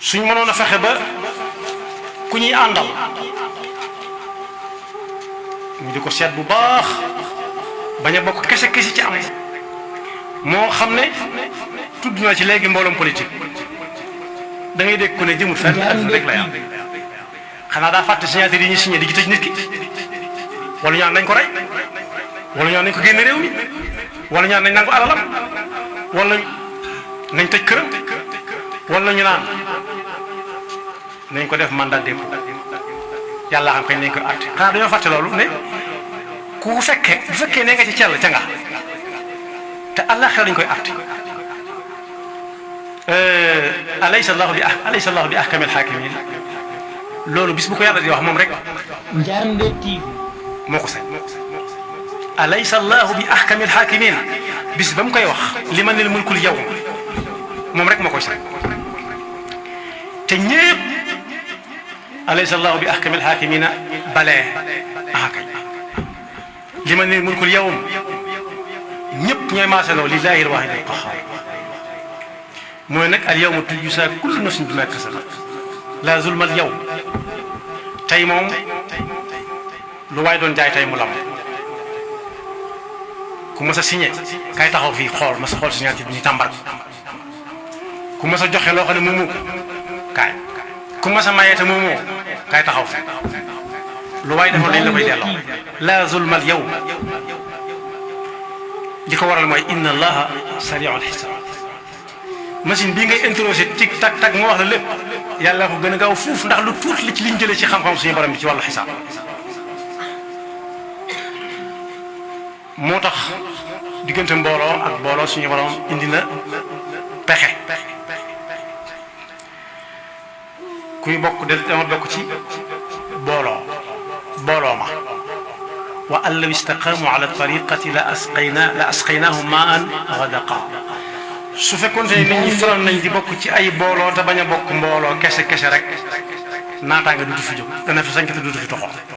suñ mënoon a fexe ba ku ñuy àndal ñu di ko seet bu baax bañ a bokk kese ci am moo xam ne tudd na ci léegi mbooloom politique da ngay dégg ku ne jëmul fenn rek la yàlla xanaa daa fàtte signature yi ñu signé di ci tëj nit ki wala ñaan nañ ko rey wala ñaan nañ ko génne réew mi wala ñaan nañ nangu alalam wala nañ tëj këram wala ñu naan nañ ko def mandat dépôt yàlla xam kañ nañ ko àtte xanaa dañoo fàtte loolu ne ku fekkee bu fekkee ne nga ci cell ca nga te allah xel dañ koy àtte alaysa allahu bi ahkamil hakimin loolu bis bu ko yàlla di wax moom rek Ndiarndé TV moo ko sañ alaysa allahu bi ahkamil hakimin bis ba mu koy wax limanil mulkul yawm moom rek moo koy sañ te ñépp alaysa allahu bi ahkamil hakimina balee kay limanil mulkul yawm ñëpp ñooy maaseloo lillahi alwahid alqahar mooy nag al yawma tujzaa kullu nafsin bimaa kasabat la zulma al yawm tey moom lu waay doon jaay tey mu lam ku mas a signé kay taxaw fii xool mas a xool signature bi ñu tàmbar ku mas a joxe loo xam ne moomu kaay ku mas a mayee te moomoo kay taxaw fi lu waay defoon dañ la koy delloo la zulma al yawm li ko waral mooy inna allaha sari'ul hisab machine bii ngay introsé tic tac tac moo wax la lépp yàlla ko gën a gaaw fuuf ndax lu tuuti li ci liñ jëlee ci xam-xam suñu borom bi ci wàllu xisaab moo tax diggante mbooloo ak mbooloo suñu borom indi na pexe kuy bokk dama bokk ci booloo ma wa an law istaqaamu ala tariqati la asqaynahum maan gadaqa su fekkoon te nit ñi faral nañ di bokk ci ay booloo te bañ a bokk mbooloo kese rek naataanga dutu fi jóg dana fi sañ te dutu fi toxoo